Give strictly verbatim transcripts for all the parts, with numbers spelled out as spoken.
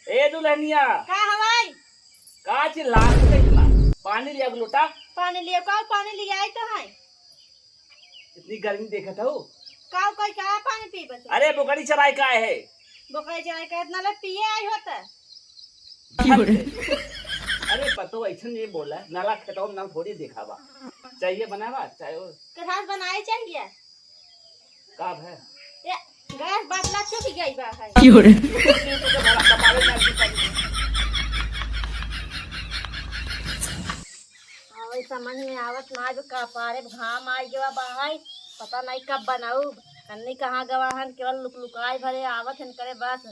ए दुल्हनिया। का हवाई? का चिल्लात है इतना? पानी लिया एक लोटा। पानी लिया का? पानी लिया आई तो है। इतनी गर्मी देखत हो। का कोई का पानी पीबत हो? अरे बोकरी चराई का है? बोकरी चराई का इतना ले पिए आई होता। अरे पतो ऐसे नहीं बोला, नाला खेतवा में नाम थोड़ी देखावा। चाहिए बनावा, चाहे वो। के साथ बनाए चाहिए। का भय? ये गैस बाटला चुक गई बा है। की हो रे? अबे समझ में आवत ना, जो का पारे घाम आ गया बा है, पता नहीं कब बनाऊ, कन्नी कहाँ गवा हन, केवल लुक लुकाई भरे आवत हन करे बस।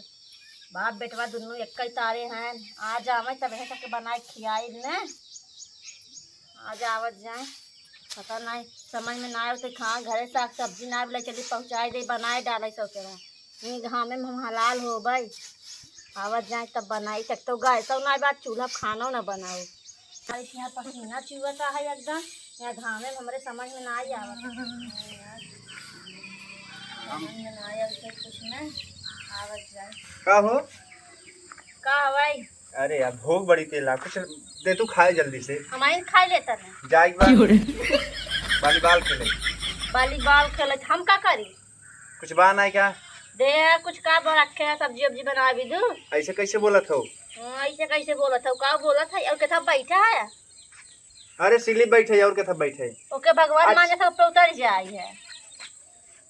बाप बेटवा दुनू एक ही तारे हैं, आ जावे तब है सबके बनाए खियाई ने। आज आवत जाए, पता नहीं, समझ में ना आवे तो कहाँ घरे साग सब्जी ना ले चली, पहुँचाए दे, बनाए डाले सौकेरा। ये घामे में हम हलाल हो भाई, आवत जाए तब बनाई, तक तो गैस ना बात, चूल्हा खाना ना बनाओ। अरे यहाँ पसीना चुअता है एकदम, यहाँ घामे में हमरे समझ में ना आई आवत। समझ में ना आया तो कुछ ना आवत जाए। का हो? का हवाई? अरे यार, भूख बड़ी तेज लाग, कुछ दे तू खाए जल्दी से। हम आइन खाई लेता ना। जा एक बार। की हो रे? वॉलीबॉल खेले। वॉलीबॉल खेले, हम का करी? कुछ बा ना क्या? दे यार, कुछ का बा रखे है, सब्जी उब्जी बना भी दू। ऐसे कैसे बोलत हो? हाँ, ऐसे कैसे बोलत हो? का बोलत है? और कितना बैठा है? अरे सिली बैठे और कितना बैठे? ओके भगवान अच्छा। माने सब पे उतर जाए है।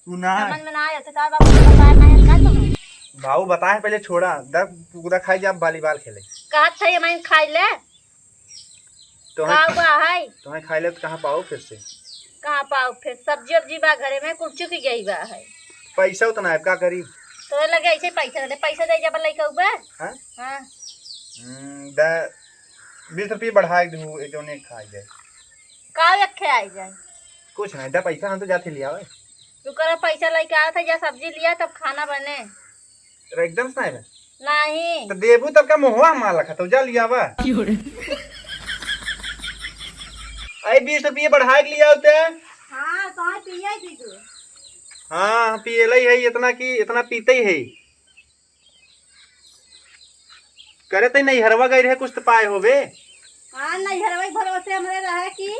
तू ना। समझ में ना आया, तो तार बाबू को बताया नहीं का तुम्हें? बाबू बताए पहले छोड़ा, दर पूरा खाई जा, वॉलीबॉल खेले। कहत है, मैं खाई ले। तोहे का खा-, हुआ है? तोहे खाई ले तो कहाँ पाओ फिर से? कहाँ पाओ फिर? सब्जी उब्जी बा घरे में, कुल चुक गई बा है। पैसा उतना है, का करी? तोरे लगे ऐसे पैसा रहले, पैसा दे जब लइका उबे। हाँ? हाँ। हम्म, दा, बीस रुपये बढ़ा के दू, एक जने खा जाए। का एक खे आई जाए? कुछ नहीं, दा पैसा हम तो जाते ले आवे। तू करा पैसा लेके आवत है, जा सब्जी लिया तब खाना बने। अरे एकदम से नहीं बा। नहीं। तो देबू तब का मुँहवा मार लखा, तो जा लिया बा। की हो रे? अरे बीस रुपये बढ़ा के लिया होते। हाँ, तो पिया ही दीजिए। हाँ, हम पियले ही है इतना कि इतना पीते ही है। करे ते नैहरवा गई रहे, कुछ तो पाए होबे। हाँ, नैहरवा के भरोसे हमरे रहे कि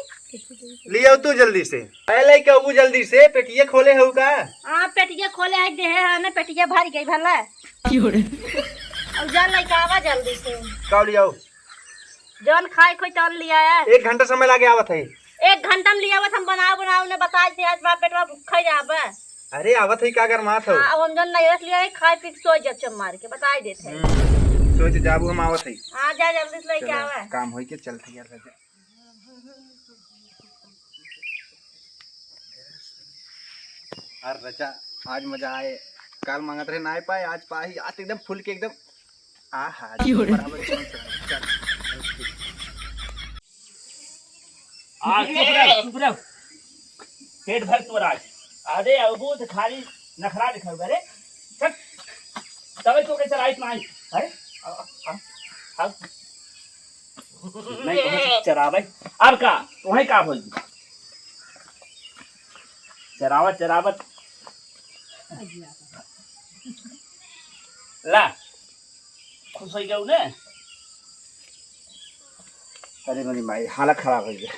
लियो तू जल्दी से। पहले क्या वो जल्दी से पेटिया खोले हो का? हाँ, पेटिया खोले है, देहे है ना, पेटिया भर गई भला। की हो रे? अब जा लइका आवा जल्दी से। का लियाओ? जौन खाए खोई तौन लिया है। एक घंटा समय लागे आवत है। एक घंटा में लिया आवत, हम बनाओ बनाओ ने बताए थे, आज बाप बेटवा भूखा ही जाबे। अरे आवत है का गरमात हो? हाँ, अब हम जौन नहीं रख लिया है, खाए पी के सो जा चुप मार के, बताए देते हैं। हम्म, सोच जाबू हम आवत है। हाँ, जा जल्दी से लेके चलो, आवे। काम होई के चलते यार राजा। अरे राजा, आज मजा आए। काल मांगत रहे ना पाए, आज पाही, आज एकदम फुल के एकदम आहा, की हो रे? बराबर चल, चल, चल। आ, चुप रह, चुप रह। पेट भर तोरा आज। अरे, अब वो तो खाली नखरा दिखाऊ, अरे। चल। तबे तो कैसे राइट में आई। अरे, आ, आ, आ। नहीं, तो चरावे। अब का? तुम्हें का बोल दी? चरावत, चरावत। ला। खुश हो गया उन्हें। अरे मेरी माई, हालत खराब हो गया।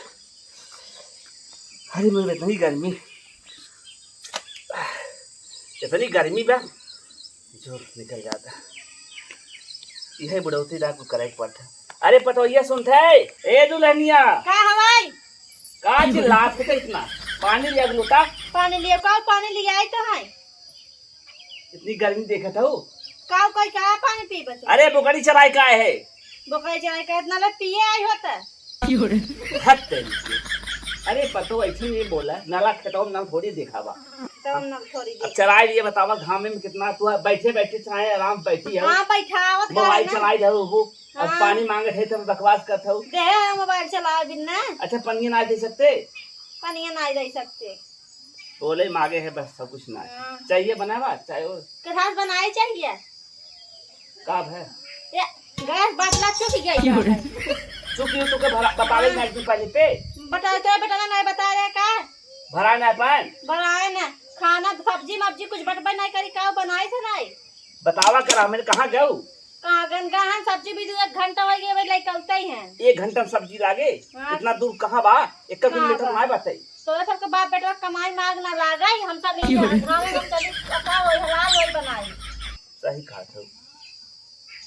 अरे मेरी इतनी गर्मी, इतनी गर्मी बा, जोर निकल जाता। यही बुढ़ौती दा कुछ करे के पड़ता। अरे पटोहिया सुनत है, ए दुल्हनिया। का हवाई? का चिल्लात है इतना? पानी लिया एक लोटा। पानी लिया का? पानी लिया आई तो है। इतनी गर्मी देखत हो? का कोई का पानी पीबत हो? अरे बोकरी चराई का है? बोकरी चराई का इतना ले पिए आई होता। की हो रे? हद तेरी के। अरे पतो ऐसे नहीं बोला, नाला खेतवा में नाम थोड़ी देखावा। तब हम नाम थोड़ी अब देखा। चराई लिए बतावा घामे में कितना तू है, बैठे बैठे चाहे आराम बैठी है। हाँ, बैठावत मोबाइल करे ना। चलाई रहो वो। अब हाँ। पानी मांगे थे तो बकवास करत हो। दे मोबाइल चलावे बिन ना। अच्छा पनिया ना दे सकते? पनिया ना दे सकते। बोले मागे है बस, सब कुछ ना है। हाँ। चाहिए बनावा, चाहे वो। के साथ बनाए चाहिए। का भय? ये गैस बाटला चुक गई क्यों रे? है। चुक गई तो के भरा, बतावे हाँ। ना एक दिन पहले पे। बता तो बेटा ना नहीं बता रहे का? भरा ना पान? भराए ना। खाना सब्जी मब्जी कुछ बटबे नहीं करी का बनाए से नहीं? बतावा करा, मैंने कहाँ गऊ? कहाँ गन गहन, सब्जी भी दू एक घंटा होइ गया, भाई लइका उतई हैं। एक घंटा में सब्जी लागे? हाँ। इतना दूर कहाँ बा? एक कहाँ किलोमीटर बा? ना बाटे। तोरे सबके बाप बेटवा कमाई माग ना लागे, हम सब नहीं क्यों रे? गाँव में हम चली, का होई, हलाल होई बनाई। सही कहत हो,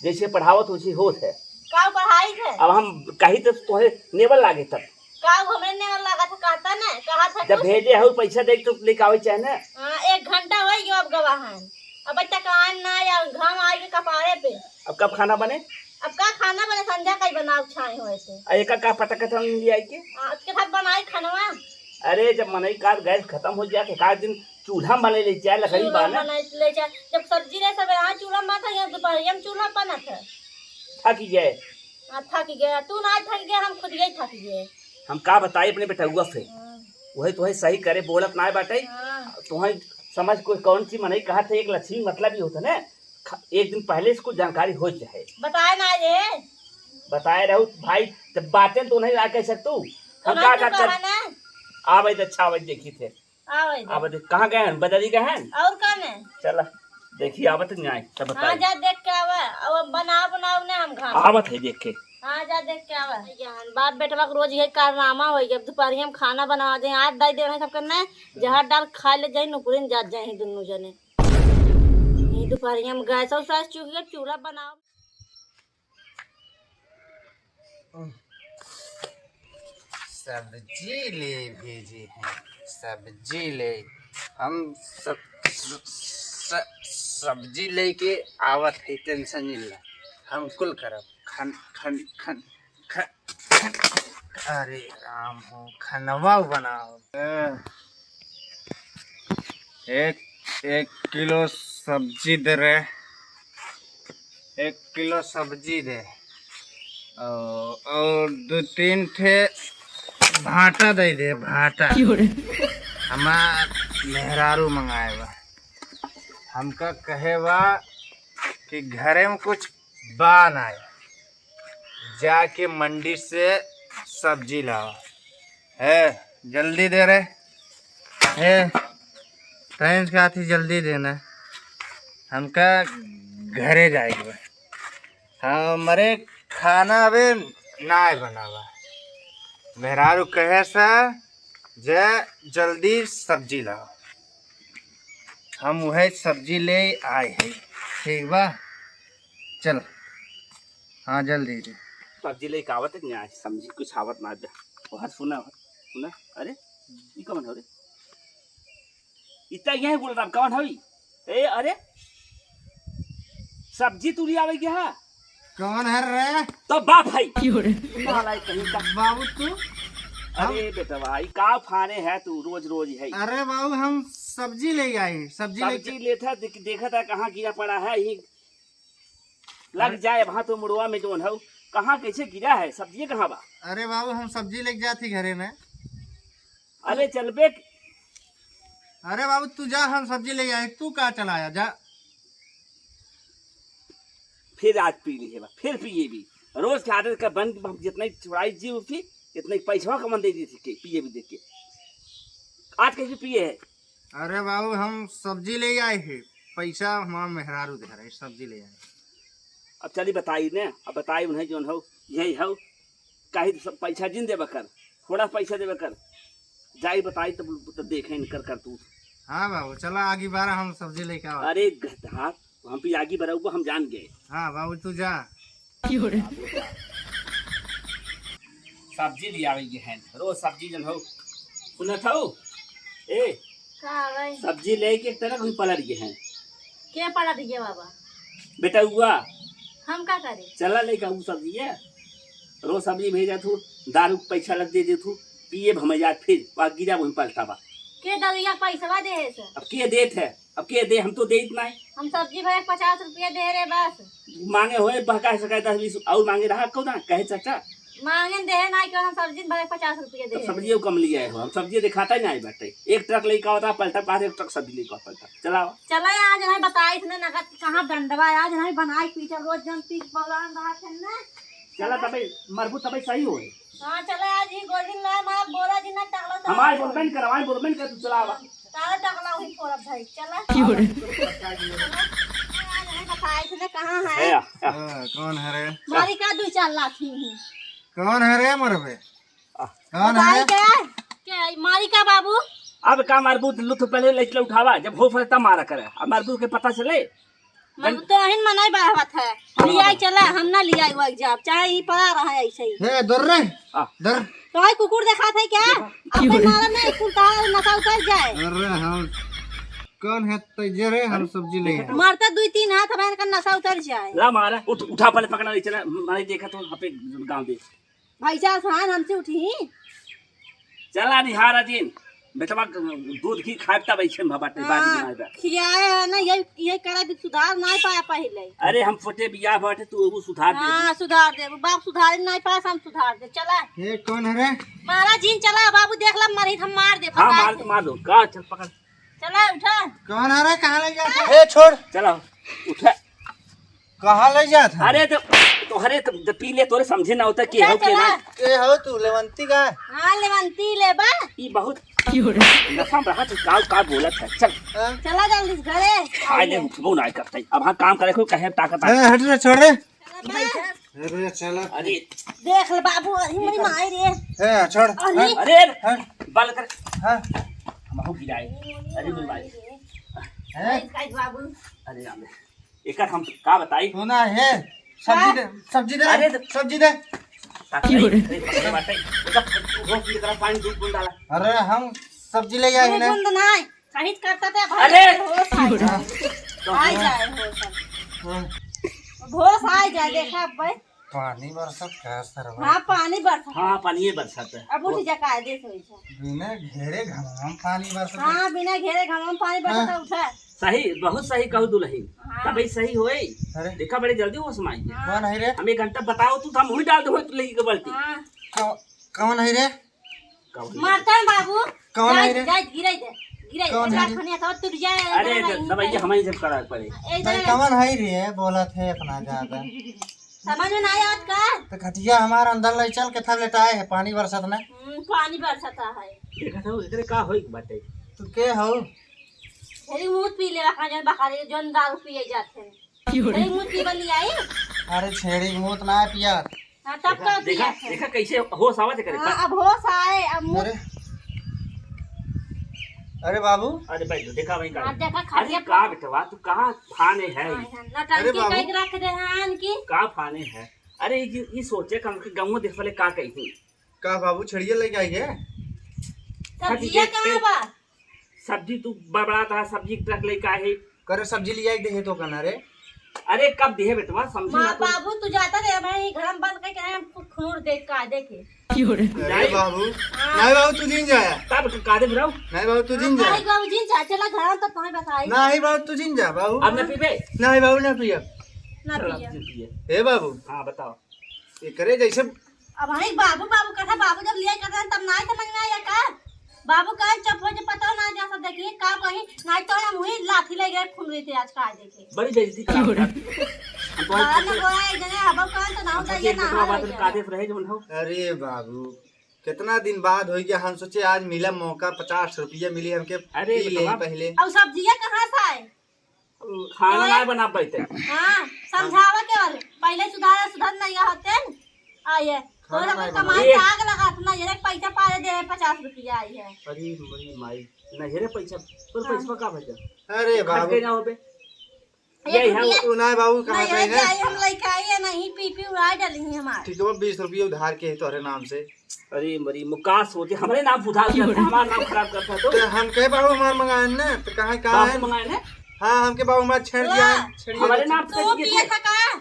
जैसे पढ़ावत वैसे होत है। का पढ़ाई है? अब हम कही तो तोहे नेवल लागे तब। का हमरे नेवल लागत है, कहता ना, कहा था जब कुछ? भेजे हो पैसा दे तो लेके आवे चाहे ना। हाँ, एक घंटा होइ गयो अब गवा है, अब तक आन ना या घाम आए के कपारे पे। अब कब खाना बने? अब का खाना बने, संध्या का ही बनाओ छाए हो ऐसे। आ एका का पता कथन ले आई के? हाँ, उसके साथ बनाई खानवा। अरे जब मनई का गैस खत्म हो जाए तो एक आध दिन चूल्हा में बने ले चाहे लकड़ी चूल्हा बा ना। बना ले चाहे, जब सब्जी रहे सब यहाँ चूल्हा में बनत है, यहाँ दोपहरिया में चूल्हा बनत है। थक गए। हाँ, थक गए, तू ना थक गए, हम खुद यही थक गए। हम का बताई अपने बेटउआ से, हाँ। वही तोहे सही करे बोलत ना बाटे। हाँ। तोहे समझ कोई कौन सी मनई कहा थे, एक लक्ष्मी मतलब ही होता ना, ख-, एक दिन पहले इसको जानकारी हो जाए। बताए ना ये। बताए रहू भाई, जब बातें तो नहीं आ कह सकतू। हम तुरंत का, का तो कर कहा ना। आवे तो अच्छा आवे देखी थे। आवे दे। आवे दे। कहाँ गए हैं? बजारी गए हैं? और कहाँ में? चला, देखी आवत नहीं आए, तब हाँ, बताई। जा देख के आवा। अब बनाओ, बनाओ ना हम घास। आवत है देख के। हाँ, जा देख के आवा। यहाँ बाप बेटवा के रोज यही कारनामा होई। अब दोपहरिया में खाना बनावा दे, आज दाई दे रहे सबके ना, जहर डाल खा ले जाई, नुकुरिन जात जाए हैं दुनू जने। यही दोपहरिया में गैस और सास चूल्हा, चूल्हा बनाओ। सब्जी ले भेजे हैं, सब्जी ले। हम सब, स-, सब्जी लेके आवत है, tension नहीं ला, हम कुल करब। खन, खन, खन, खन, खन। अरे राम हो, खनवा बनाओ। एक, एक किलो सब्जी दे रहे, एक किलो सब्जी दे, और, और दो तीन ठे भाटा दे दे, भाटा। क्यों रे? हमार मेहरारू मंगाए बा, हमका कहे बा कि घरे में कुछ बा नाय, जाके मंडी से सब्जी लावा। है, जल्दी दे रे। है, तैं का थी जल्दी देना, हमका घरे जाए के बा। हमरे खाना अबे नाय बनावा। मेहरारू कहे सा जे जल्दी सब्जी लावा। हम वही सब्जी ले आए हैं। ठीक बा, चल। हाँ, जल्दी दे। सब्जी लेके आवत है कि नहीं? आज सब्जी कुछ आवत ना बे। वहाँ सुना, सुना। अरे, ई कौन हो रे? इतना यही बोल रहा, कौन हो ई? ए, अरे, सब्जी तू ले आवे के हा? कौन है रे? तो बाप है। क्यों रे? नालायक कहीं का। बाबू तू? अरे हम बेटवा, ई का फाने है तू रोज रोज है? अरे बाबू, हम सब्जी ले आए, सब्जी ले सब्जी लेता देख, देखा था कहाँ गिरा पड़ा है, यही लग अरे जाए वहाँ तो मुड़वा में जौन हौ। कहाँ कैसे गिरा है? सब्जी कहाँ बा? अरे बाबू, हम सब्जी लेके जात ही घरे में। अरे चलबे क- अरे बाबू, तू जा, हम सब्जी ले आए, तू का चलाया जा। फिर आज पी ली है बा, फिर पिए भी। रोज के आदत का बन, हम जितना ही छुड़ाई जी उठी, इतना ही पैसा कमन दे दी थी के, पिए भी दे के। आज कैसे पिए है? अरे बाबू, हम सब्जी ले आए हैं, पैसा हमार मेहरारू दे रहे, सब्जी ले आए। अब चली बताई ने, अब बताई उन्हें जौन हौ, यही हौ, काहे तो सब पैसा जिन देबे कर, थोड़ा पैसा देबे कर, जाई बताई तब, तब देखे इनकर करतूत। हाँ बाबू, चला आगे बार हम सब्जी लेके आवा। अरे गधा, हम भी आगे बढ़ाऊ हम जान गए। हाँ बाबू, तू जा। सब्जी ले आवे के हैं, रोज सब्जी जन हो। सुनत हो? ए, का भाई? सब्जी लेके एक तरह कोई पलट गए हैं। के पलट गया बाबा? बेटउआ। हम का करे? चला लेके आऊ सब्जी है। रोज सब्जी भेजा तू, दारू के पैसा लग दे दे तू, पिए भमैया फिर, वा गिरा वहीं पलटा बा। के दरुइया के पैसवा दे है से? अब के देत है? अब के दे, हम तो देत नाहीं। हम सब्जी भरे पचास रुपया दे रहे बस। मांगे होए बहका सका दस बीस और मांगे रहा को ना, कहे चाचा। मांगे दे नाहीं कि हम सब्जी भरे पचास रुपया दे तो रहे। सब्जियों कम लिया है, हम सब्जी दिखाता ही नाहीं बाटे। एक ट्रक लेके आवता, पलटा पार एक ट्रक सब्जी लेके आवता, पलटा। चलाओ। चला आज नहीं बताई इसने नगद कहाँ डंडवा, आज नहीं बनाई पीछे रोज जन पीछ पलान रहा थे ना। चला तबे मरबू तबे सही होए। हाँ, चला आज ही गोल्डन ला मार बोला जी ना टाला तो हमारे बोलबे नहीं कर, हमारे बोलबे नहीं कर, तू चला आवा। तारा टाला वही फोड़ा भाई, चला। क्यों रे? चला। आज नहीं बता आए थे ना, कहाँ है? है, आ, आ। हाँ, कौन है रे? मारी का दो चार लाठी ही। कौन है रे मरबे? आ। कौन है? क्या? क्या है? मारी का बाबू? अब का मारबू, लुत पहले लइके उठावा, जब हो फरे तब मारा करे। अब मारबू के पता चले। मैं तो अहिन मनाई बरावत है। हाँ। लियाई चला, हम ना लियाई वही जाब, चाहे ई पड़ा रहा ऐसे ही। हे, दर रे। आ। दर। तो भाई कुकुर देखात है क्या? देखा। अपने मारा में कुल तार नशा उतर जाए। अरे हम कौन है तैजे रे, हम सब्जी ले आए। मरता दुई तीन हाथ हमारे का नशा उतर जाए। ला मारा, उठ, उठा पहले पकड़ा ले चला, मारे देखा तो वहाँ पे गाँव दे। भाई साहब, हाँ, हमसे उठी। चला निहारा दिन, बेटवा दूध घी खाए तब ऐसे में बाटे, बात हाँ, बनाए बा। खियाए है ना, यही, यही करा भी सुधार ना पाया पहले। अरे हम फोटे बियाह बाटे, तू वो सुधार दे। हाँ, सुधार दे, बाप सुधार ना पाया, हम सुधार दे, चला। ये कौन है रे? मारा जिन चला, बाबू देख ला, मरी हम मार दे, हाँ, बताए मार, थे। मार दो, का, चल पकड़। चला, उठा। कौन है रे? कहाँ ले जाता है? ए, छोड़। चला, उठा। कहाँ ले जात है? अरे तो, तोहरे तो, तो पी ले, तोरे समझे ना होता कि उठा, हो के चला। ना। ए हो तू, लेवंती का? हाँ, लेवंती लेबा। ई बहुत नशा में रहा, तू का, का बोलत है। चल। हाँ? चला जल्दी से घरे। खाए ले, उठबो ना करते। अब हाँ, काम करे को कहे ताकत ए, आ। हट रे, छोड़ रे। चला बा। अरे, चला। अरे। देख ले बाबू, अरे मेरी माई रे। ए, छोड़। अरे। हाँ? अरे, हाँ? बाल कर। हाँ? हमहू गिराए। अरे, मेरी माई। हैं? बाबू। अरे, राम रे। एकर हम का बताई? सुना है, सब्जी का? दे, सब्जी दे, अरे, तो सब्जी दे। ताकत नहीं, अरे, पकड़े बाटे। एकर वो की तरह पानी दूध बूंद डाला। अरे, हम सब्जी ले आए हैं ना। बूंद ना। कहीं करता थे भाई, अरे! होश आ जाए। तो आ जाए होश। हाँ। होश आ जाए, देखा अब भाई। पानी बरसत का सरवा। हाँ, पानी बरसत। हाँ, पानी बरसत है। अब उठ जा, कायदे से उठ जा। बिना घेरे घाम पानी बरसत है। हाँ, बिना घेरे घाम पानी बरसत है, हाँ। उठा। सही, बहुत सही कहू दुलहिन। हाँ। तबे सही होई। अरे। देखा, बड़े जल्दी होश में आई। हाँ। कौन है रे? हम एक घंटा बताओ तू, तो हम वही डाल दो, तू लेके के बाल्टी। हाँ। कौ-, कौन है रे? कौन? मरता है बाबू। कौन है रे? जाए, गिराई दे, गिराई दे। कौन है रे? खनिया तो टूट जाए, अरे, इधर तो दवाई हमारी जब करा पड़े। ए, भाई, इधर। कौन है रे? बोलत है इतना ज्यादा। समझ में ना आवत का? तो खटिया हमार अंदर ले चल के था लेटाए है, पानी बरसत ना। हम्म, पानी बरसत है। देखा था, एकरे का होई बाटे? तू के हो? छेड़ी मूत पी लेवा, कहाँ जन बखारे, जौन दारू पिए जाते हैं। छेड़ी मूत पी बली आई? अरे, छेड़ी मूत ना पिया। हाँ, तब देखा, का देखा, पिया है? देखा कैसे होश आवा थे करे। हाँ, अब होश आए, अब मूत अरे, अरे बाबू। अरे भाई, देखा भाई का। हाँ, देखा, अरे खटिया का पर बेटवा, तू कहाँ फाने है? हाँ, हाँ, नौटंकी अरे बाबू। कई रख दे हैं आन की। का फाने है? अरे, ये, ये सोचे कम के गाँव देख वाले का कही। का बाबू, छेड़िया लेके आई है? सब्जिया कहाँ बा? सब्जी तू बड़बड़ात रहा, सब्जी के ट्रक लेके आए है। करे सब्जी लिया के दे तो कहना रे। अरे कब दे बेटवा, समझी ना तू। बाबू तू जाता रे, मैं ये घर में बंद करके आया, हम खुनूर देख का देखे। अरे बाबू, हाँ। नहीं बाबू तू जिन जाया। तब तू कादे बुलाओ। नहीं बाबू तू जिन जा। नहीं बाबू जिन जा, चला घर में तो तुम्हें बताई। नहीं बाबू तू जिन जा बाबू। अब न पीबे? नहीं बाबू ना पिया। ना चल, अब पिया। तू पिए। हे बाबू। हाँ बताओ। एकरे जैसे अब भाई बाबू, बाबू कथा, बाबू जब लिया करता तब ना समझ में आया का? बाबू का चुप हो जे पता ना जा सब देखिए का कही, ना तो हम हुई लाठी ले गए खून रही थे आज का देखे। बड़ी बेइज्जती करा हम तो बाहर में गोया एक जने हबो का तो ना हम होता ये ना देखो बात हो का गया। देख रहे जो हो। अरे बाबू, कितना दिन बाद हो गया, हम सोचे आज मिला मौका, पचास रुपया मिली हमके, अरे पी ले बेटवा। पहले। अब सब्जिया कहाँ से आए? खाना ना बना पाते। हाँ, समझावा के वाले। पहले सुधार, सुधर नहीं होते न। आइए, खाना तोरा नहीं पर कमाई बनाते। आग लगा, अपना ये पैसा पाए दे है, पचास रुपया आई है। अरे, मरी माई, नहीं रे पैसा, पर हाँ। पैसा का बचा? अरे खर्च बाबू। के ना हो बे। एक यही हम रुपया। तू ना बाबू, कहाँ नहीं, पे है? जाई, हम लेके आई है, नहीं, पी पी उड़ा डाली है हमार। ठीक है, वो बीस रुपया उधार के है तोरे नाम से। अरे मरी मुकास होते, हमरे नाम उधार करता, हमार नाम खराब करता तो। तो हम कहे बाबू हमार मंगाए ना, तो कहाँ, कहाँ बाबू है? मंगाए ना? हाँ, हमके बाबू हमार छेड़ दिया है, वाह। छेड़िया हमारे बच्चा। नाम तो से पिए था का?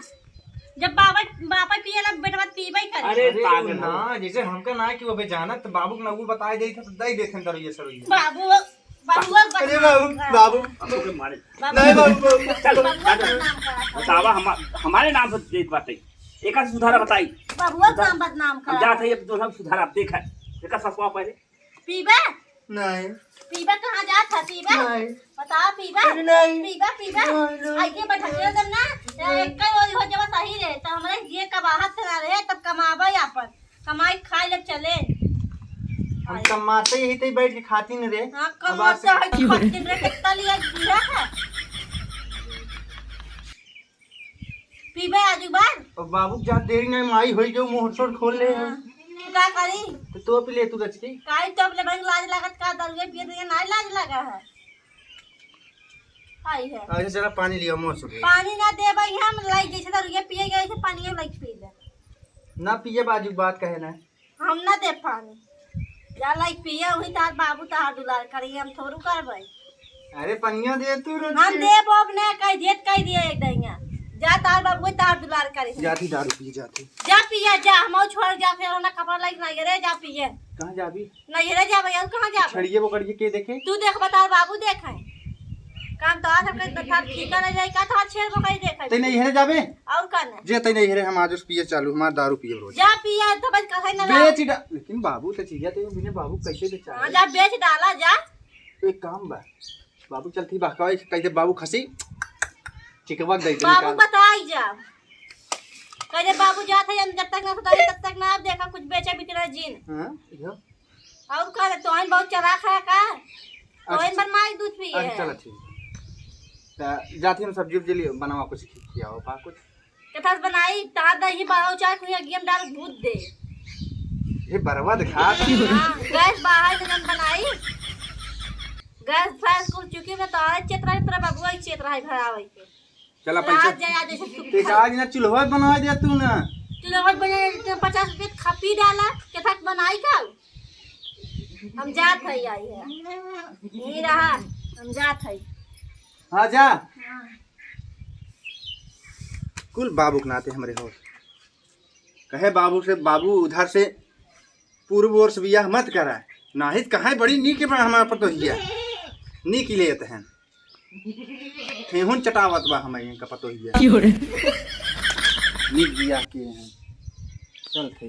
जब बाबा, बापा पिए ला, बेटवा पीबे करे। अरे अरे पागल हो। ना, जैसे हमका ना कि वो बे जानत, तो बाबू के ना वो बताए देई था, तो दे देते हैं दरुइया सरुइया। बाबू, बाबू, अरे बाबू, बाबू। बाबू के मारे। बाबू। नहीं बाबू, बाबू। चलो, बबुआ बदनाम करा था। बतावा, हम, हमारे नाम से देत बाटे। एका सुधारा बताई। बबुआ सुधार। नाम बदनाम हम करा जात था। है, ये तो हम सुधारा, आप देखा। एका ससुआ पहले। पीबा? नहीं। पीबा कहाँ जात है, पीबा? नहीं। बतावा, पीबा? अरे नहीं। पीबा, पीबा? नहीं, नहीं। आइए बैठा दे दम ना। नहीं। एक कई ओरी हो जब सही रहे, तो हमरे जिए कब हाथ से ना रहे, तब कमाबा आपन। कमाई खाए ले चले। हम कमाते ही तो बैठ के खाती न रे। हाँ, अब कमाते आज हैं, खाती न रे, कितना लिया दिया है? पीबे आजू बार। अब बाबू के जात देरी नहीं, माई होई जो मुंह छोड़ खोल ले है। हाँ। तू का करी? तो तू पी ले तू गचकी। काई तो अपने भाई लाज लागत का, दरुए पिए तो ये नहीं लाज लगा है। आई है। अरे जरा पानी लिया मुंह छोड़। पानी ना दे भाई, हम लाई जैसे दरुए पिए गए थे, पानी हम लाई पी ले। ना पिए बाजू बात कहे ना। हम ना दे पानी। जा लाई पिए, वही तार बाबू तार दुलार करी, हम थोड़ू करबै। अरे पनिया दे तू रोज हम के। देब अब ना, कह देत कह दिए एक दइया। जा तार बाबू तार दुलार करी। जाती दारू पी जाती। जा पिए जा, हम छोड़ जा, फिर ना कपड़ा लाइक ना रे, जा पिए। कहाँ जाबी? नहीं रे जाबे, और कहाँ जाबे? छड़िए वो करिए के देखे? तू देख बता, बाबू देखे। काम तो आज हमके बता, ठीक है, नहीं जाए का, तो छेड़ वो कहीं देखे। तै नहीं हेरे जाबे? और का ना? जे तै नहीं हेरे, हम आज उस पिए चालू, हमार दारू पिए रोज। जा पिए, तो बस कहे ना। बेच डा-, लेकिन बाबू तो चीजा तो बिना बाबू कैसे बेचा हाँ, है? जा बेच डाला, जा। तो एक काम बा, बाबू चलती बा, कहे, कह दे बाबू खसी, चिकवा दे दे बाबू निकाल। बताई जा। कह दे बाबू जात है, हम जब तक ना सुधारी, तब तक ना आप देखा कुछ बेचे बिकना जिन। हाँ, यो। और का रे, तोहन बहुत चलाक है का? तोहन अच्छा। बनवाई दूध पिए अच्छा, है। चला ठीक। त जाती हम सब्जी उब्जी लिए, बनावा कुछ खि-, खियाओ बा कुछ। कथा से बनाई, तार दही बारो चाय कुछ गेम डाल भूत दे। ये बरवा दिखा। हाँ, गैस बाहर से जब बनाई, गैस फैस कुल चुकी में तो आए चेत रहे, तेरा बबुआ ही चेत रहे घर आवे के। चला रात पैसा। जाया जैसे सुख ते खाए। आज ना चूल्हा बनवा दे तू ना। चूल्हा बना दे, पचास रुपये खपी डाला, के तक बनाई का? हम जात है, आई है। यही रहा, हम जात है। हाँ, जा। हाँ। कुल बाबू के नाते हमरे हो। कहे बाबू से, बाबू उधर से पूर्व ओर से बियाह मत करा। नाहीं त कहाँ बड़ी नीक बा हमार पतोहिया। नीक लेत हैं। ठेहुन चटावत बा हमार इनका पतोहिया। क्यों रे? नीक बियाह किए हैं। चल थे।